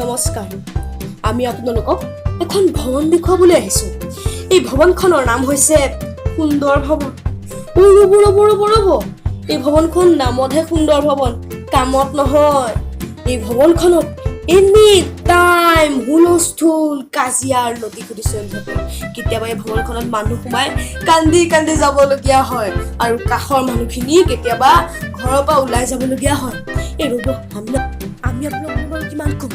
নমস্কাৰ, আমি আপোনালোকক এখন ভৱন দেখুৱাবলৈ আহিছোঁ। এই ভৱনখনৰ নাম হৈছে সুন্দৰ ভৱন। অ, ৰ'ব ৰ'ব ৰ'ব ৰ'ব, এই ভৱনখন নামতহে সুন্দৰ ভৱন, কামত নহয়। এই ভৱনখনত এনি টাইম হুলস্থুল, কাজিয়াৰ লটি ঘটি চলি থাকে। কেতিয়াবা এই ভৱনখনত মানুহ সোমাই কান্দি কান্দি যাবলগীয়া হয় আৰু কাষৰ মানুহখিনি কেতিয়াবা ঘৰৰ পৰা ওলাই যাবলগীয়া হয়। এই ৰ'ব, আমি আপোনালোকক বাৰু কিমান ক'ম,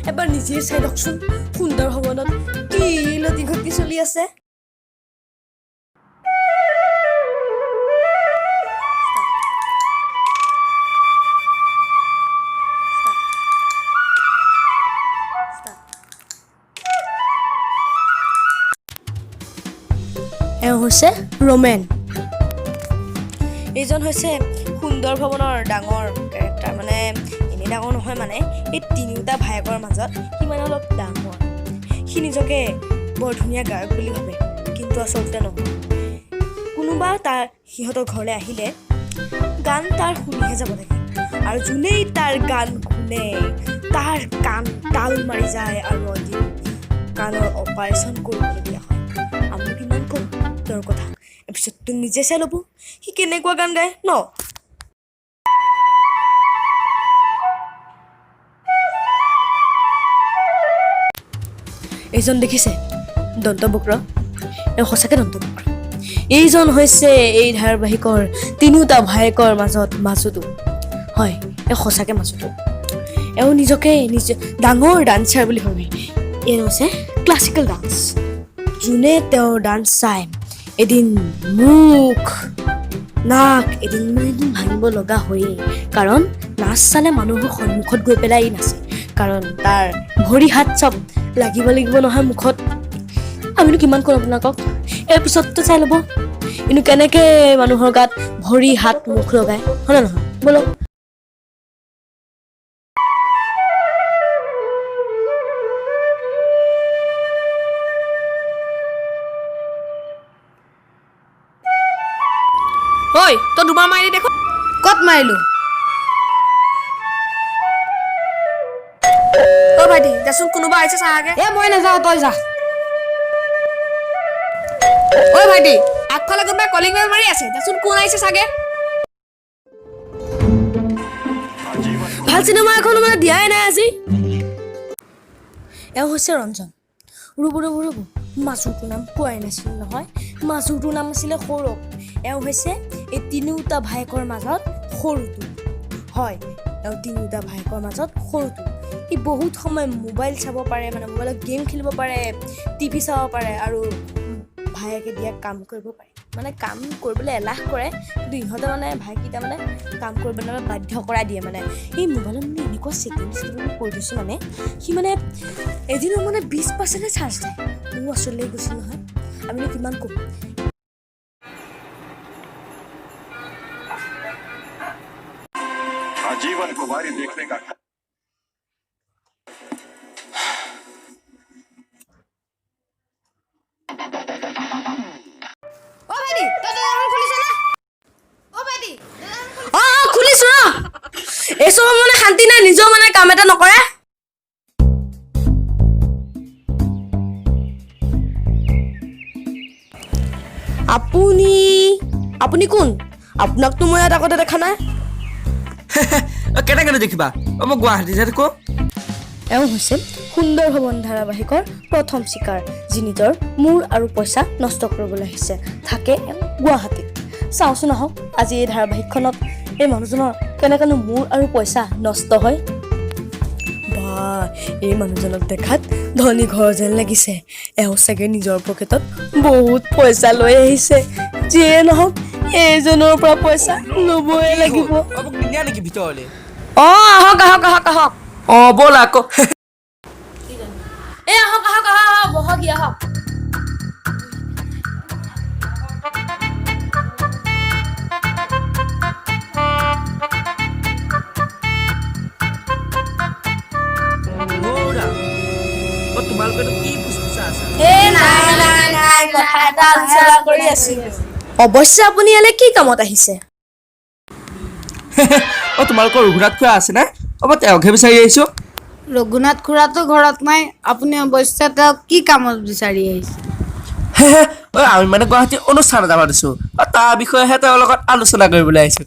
এবাৰ নিজে চাই লওকচোন সুন্দৰ ভৱনত কি লটি ঘটি চলি আছে। এওঁ হৈছে ৰমেন। এইজন হৈছে সুন্দৰ ভৱনৰ ডাঙৰ কেৰেক্টাৰ, মানে এনেই ডাঙৰ নহয়, মানে এই তিনিওটা ভায়েকৰ মাজত সি মানে অলপ ডাঙৰ। সি নিজকে বৰ ধুনীয়া গায়ক বুলি ভাবে, কিন্তু আচলতে নহয়। কোনোবা তাৰ সিহঁতৰ ঘৰলৈ আহিলে গান তাৰ শুনিহে যাব লাগে, আৰু যোনেই তাৰ গান শুনে তাৰ কাণ তাল মাৰি যায় আৰু এদিন কাণৰ অপাৰেশ্যন কৰিবলগীয়া হয়। আমি কিমান ক'ম তেওঁৰ কথা, এপিছডটো নিজে চাই ল'ব সি কেনেকুৱা গান গায় ন। এইজন দেখিছে দন্তবক্ৰ, এওঁ সঁচাকৈ দন্তবক্ৰ। এইজন হৈছে এই ধাৰাবাহিকৰ তিনিওটা ভায়েকৰ মাজত মাজুটো। হয়, এওঁ সঁচাকৈ মাজুটো। এওঁ নিজকে নিজে ডাঙৰ ডান্সাৰ বুলি ভাবে। এওঁ হৈছে ক্লাছিকেল ডান্স। যোনে তেওঁৰ ডান্স চায় এদিন মুখ নাক এদিন নহয় এদিন ভাঙিব লগা হয়েই। কাৰণ নাচ চালে মানুহৰ সন্মুখত গৈ পেলাই ই নাচে, কাৰণ তাৰ ভৰি হাত চব লাগিব লাগিব নহয় মুখত। আমিনো কিমান ক'ম আপোনালোকক, ইয়াৰ পিছততো চাই ল'ব কিন্তু কেনেকৈ মানুহৰ গাত ভৰি হাত মুখ লগায়, হয়নে নহয় ব'লক। ঐ, তই দুবাৰ মাৰিলি দেখোন। ক'ত মাৰিলো? অ ভাইটি, যাচোন কোনোবা আহিছে চাহাগে। এ মই নাযাওঁ, তই যা। ঐ ভাইটি, আগফালে কোনোবাই কলিং বেল মাৰি আছে, যাচোন কোন আহিছে চাগে। ভাল চিনেমা এখনো মানে দিয়াই নাই আজি। এওঁ হৈছে ৰঞ্জন। ৰ'ব ৰ'ব ৰ'ব, মাজুৰটোৰ নাম কোৱাই নাছিল নহয়। মাজুৰটোৰ নাম আছিলে সৌৰভ। এওঁ হৈছে এই তিনিওটা ভায়েকৰ মাজত সৰুটো। হয়, এওঁ তিনিওটা ভায়েকৰ মাজত সৰুটো। ই বহুত সময় মোবাইল চাব পাৰে, মানে মোবাইলত গেম খেলিব পাৰে, টিভি চাব পাৰে আৰু ভায়েকে দিয়া কাম কৰিব পাৰে। মানে কাম কৰিবলৈ এলাহ কৰে, কিন্তু ইহঁতে মানে ভাইকেইটা মানে কাম কৰিবলৈ মানে বাধ্য কৰাই দিয়ে। মানে এই মোবাইলত মানে এনেকুৱা ছেটিংছ কৰি থৈছোঁ, মানে সি মানে এদিনত মানে 20% চাৰ্জ যায়। মোৰ আচৰিত লাগি গৈছিল নহয়। আমিনো কিমান ক'ম। आजीवन कुमारी देखने का অ ভাইটি, তই দৰ্জাখন খুলিছ না? অ ভাইটি, দৰ্জাখন অঁ অঁ, খুলিছোঁ ৰ। এই চব মানে শান্তি নাই, নিজৰ মানে কাম এটা নকৰে। আপুনি আপুনি কোন? আপোনাকতো মই ইয়াত আগতে দেখা নাই। কেনেকৈ দেখিবা, অ মই গুৱাহাটীতহে থাকোঁ। এওঁ হৈছে সুন্দৰ ভৱন ধাৰাবাহিকৰ প্ৰথম চিকাৰ, যি নিজৰ মূৰ আৰু পইচা নষ্ট কৰিবলৈ আহিছে। থাকে এওঁ গুৱাহাটীত। চাওঁচোন আহক আজি এই ধাৰাবাহিকখনত এই মানুহজনৰ কেনেকৈনো মূৰ আৰু পইচা নষ্ট হয়। বা, এই মানুহজনক দেখাত ধনী ঘৰ যেন লাগিছে। এওঁ চাগে নিজৰ পকেটত বহুত পইচা লৈ আহিছে। যিয়ে নহওক, এইজনৰ পৰা পইচা ল'বই লাগিব। অ মোক নিনিয়া নেকি ভিতৰলৈ? অঁ, আহক আহক আহক আহক। অ ব'লা আকৌ। এই আহক আহক আহক আহক, বহকহি আহক। হৌৰা, অ তোমালোকেনো কি ফুচফুচাই আছা? এই নাই নাই নাই, কথা এটা আলোচনা কৰি আছিলো। অৱশ্যে আপুনি ইয়ালৈ কি কামত আহিছে? অ তোমালোকৰ ৰঘুনাথ খুৰা আছে নে? অ মই তেওঁকহে বিচাৰি আহিছোঁ। ৰঘুনাথ খুৰাটো ঘৰত নাই, আপুনি অৱশ্যে তেওঁক কি কামত বিচাৰি আহিছে? ঐ, আমি মানে গুৱাহাটীৰ অনুষ্ঠান এটা পাতিছোঁ, তাৰ বিষয়েহে তেওঁৰ লগত আলোচনা কৰিবলৈ আহিছোঁ।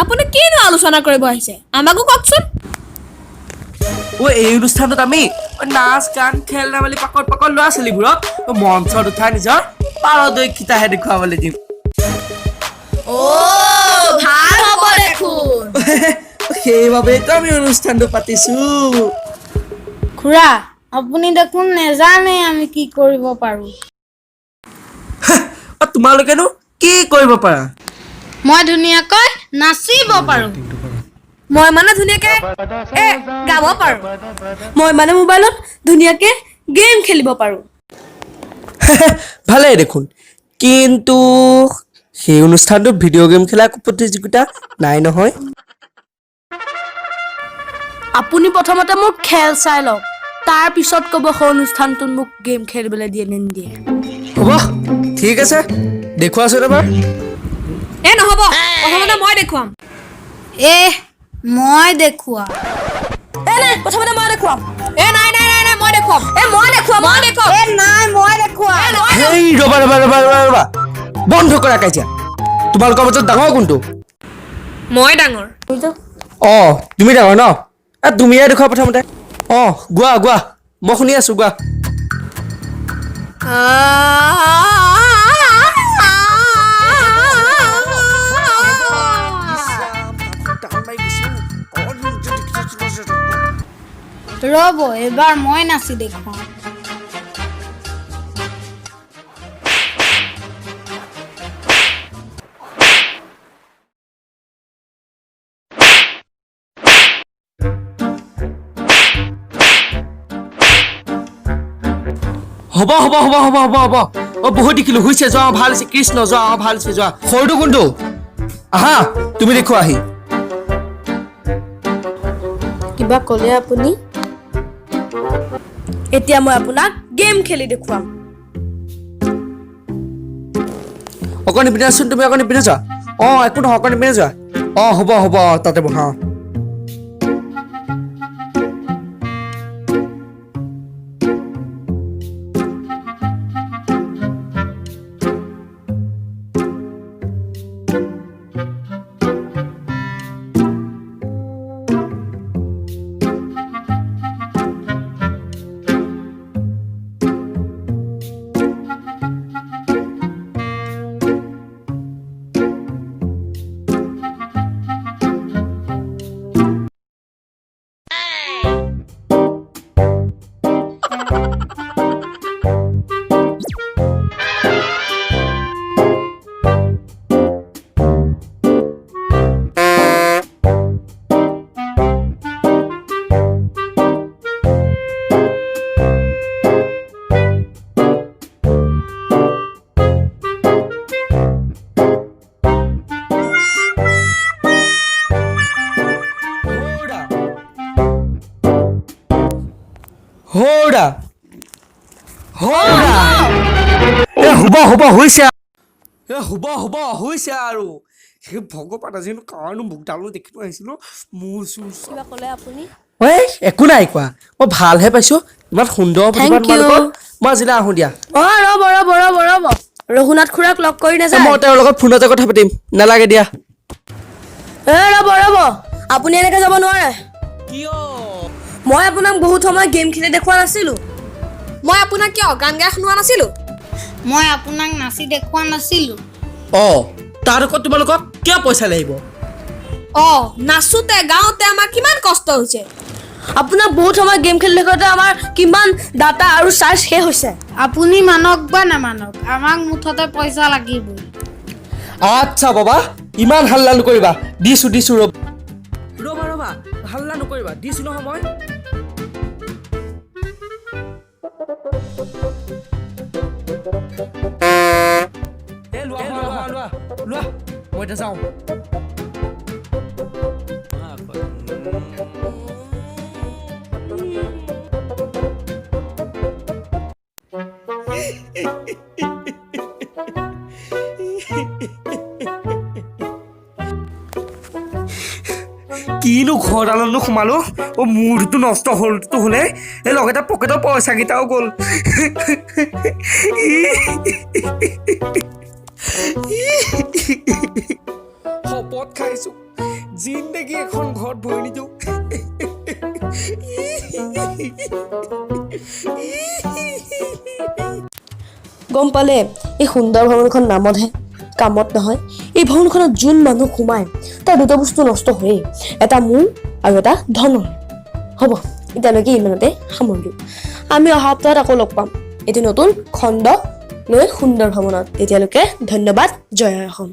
আপুনি কিনো আলোচনা কৰিব আহিছে, আমাকো কওকচোন। ঐ, এই অনুষ্ঠানটোত আমি নাচ গান খেল ধেমালি পাকত পাকত ল'ৰা ছোৱালীবোৰক মঞ্চত উঠাই নিজৰ পাৰদৰ্শিতাহে দেখুৱাবলৈ দিম। ভাল হ'ব দেখোন। সেইবাবেইতো আমি অনুষ্ঠানটো পাতিছো। খুৰা, আপুনি দেখোন নেজানে আমি কি কৰিব পাৰোঁ। অ, তোমালোকেনো কি কৰিব পাৰা? মই ধুনীয়াকৈ নাচিব পাৰোঁ। মই মানে ধুনীয়াকে গাব পাৰোঁ। মই মানে মোবাইলত ধুনীয়াকে গেম খেলিব পাৰোঁ। ভালেই দেখোন, কিন্তু সেই অনুষ্ঠানটোত ভিডিঅ' গেম খেলা একো প্ৰতিযোগিতা নাই নহয়। আপুনি প্ৰথমতে মোৰ খেল চাই লওক, তাৰ পিছত ক'ব সেই অনুষ্ঠানটোত মোক গেম খেলিবলৈ দিয়ে নে নিদিয়ে। হ'ব, ঠিক আছে, দেখুৱাচোন এবাৰ। এ নহ'ব, প্ৰথমতে মই দেখুৱাম। এহ, মই দেখুওৱা। এ নাই, প্ৰথমতে মই দেখুৱাম। এ নাই নাই নাই নাই, মই দেখুৱাম। এ মই দেখুৱাম। মই দেখুৱাম। এ নাই, মই দেখুওৱা। হেই, ৰ'বা ৰ'বা ৰ'বা ৰ'বা ৰ'বা, বন্ধ কৰা কাজিয়া। তোমালোকৰ মাজত ডাঙৰ কোনটো? মই ডাঙৰ। অঁ, তুমি ডাঙৰ ন? এ তুমিয়ে দেখুওৱা প্ৰথমতে। অঁ, গোৱা গোৱা, মই শুনি আছো, গোৱা। ৰ'ব, এইবাৰ মই নাচি দেখুৱাম। হ'ব হ'ব হ'ব হ'ব হ'ব হ'ব, অ বহুত দেখিলো, হৈছে, যোৱা, ভাল হৈছে, কৃষ্ণ, যোৱা, অ ভাল হৈছে, যোৱা। সৰুটো কোনটো? আহা, তুমি দেখুৱা আহি। কিবা ক'লে আপুনি? এতিয়া মই আপোনাক গেম খেলি দেখুৱাম। অকণ ইপিনে আছোন, তুমি অকণ ইপিনে যোৱা। অঁ, একো নহয়, অকণ ইপিনে যোৱা। অঁ, হ'ব হ'ব, অঁ তাতে বহা। অঁ। হৌৰা হৌৰা, এ হ'ব হ'ব, হৈছে, এ হ'ব হ'ব, হৈছে আৰু। সেই ভগৱান, আজিনো কাৰণো মোক ডালো দেখি আহিছিলো মোৰ চুৰ। কিবা ক'লে আপুনি? ঐ, একো নাই কোৱা, মই ভালহে পাইছো, ইমান সুন্দৰ প্ৰতিভা Thank you. তোমালোকৰ। মই আজিলৈ আহোঁ দিয়া। অ ৰ'ব ৰ'ব ৰ'ব ৰ'ব, ৰঘুনাথ খুৰাক লগ কৰি এ, নাযায়? মই তেওঁৰ লগত ফোনতে কথা পাতিম, নালাগে দিয়া। এ ৰ'ব ৰ'ব, আপুনি এনেকে যাব নোৱাৰে। কিয়? মই আপোনাক বহুত সময় গেম খেলি দেখুওৱা নাছিলো। মই আপোনাক কিয় গান গাই শুনোৱা নাছিলো? মই আপোনাক নাচি দেখুওৱা নাছিলো। অঁ, তাৰ আকৌ তোমালোকক কিয় পইচা লাগিব? অ, নাচোতে গাওঁতে আমাৰ কিমান কষ্ট হৈছে। আপোনাক বহুত সময় গেম খেলি থাকোঁতে আমাৰ কিমান ডাটা আৰু চাৰ্জ শেষ হৈছে। আপুনি মানক বা নামানক, আমাক মুঠতে পইচা লাগিবই। আচ্ছা বাবা, ইমান হাল্লা নকৰিবা, দিছো দিছো, ৰ'বা ৰ'বা ৰ'বা, হাল্লা নকৰিবা, দিছো নহয় মই। এ লোৱা লোৱা লোৱা লোৱা, মই এতিয়া যাওঁ। কিনো ঘৰডালতনো সোমালো। অ' মূৰটো নষ্ট হ'লতো হ'লে, এই লগতে পকেটৰ পইচাকেইটাও গ'ল। শপত খাইছো, জিন্দেগী এখন ঘৰত ভৰি নিদিওঁ। গম পালে, এই সুন্দৰ ভৱনখন নামতহে, কামত নহয়। এই ভৱনখনত যোন মানুহ সোমায় তাৰ দুটা বস্তু নষ্ট হয়েই, এটা মূৰ আৰু এটা ধনৰ। হ'ব, এতিয়ালৈকে ইমানতে সামৰিলোঁ। আমি অহা সপ্তাহত আকৌ লগ পাম এটি নতুন খণ্ড লৈ সুন্দৰ ভ্ৰমণত। তেতিয়ালৈকে ধন্যবাদ। জয় অসম।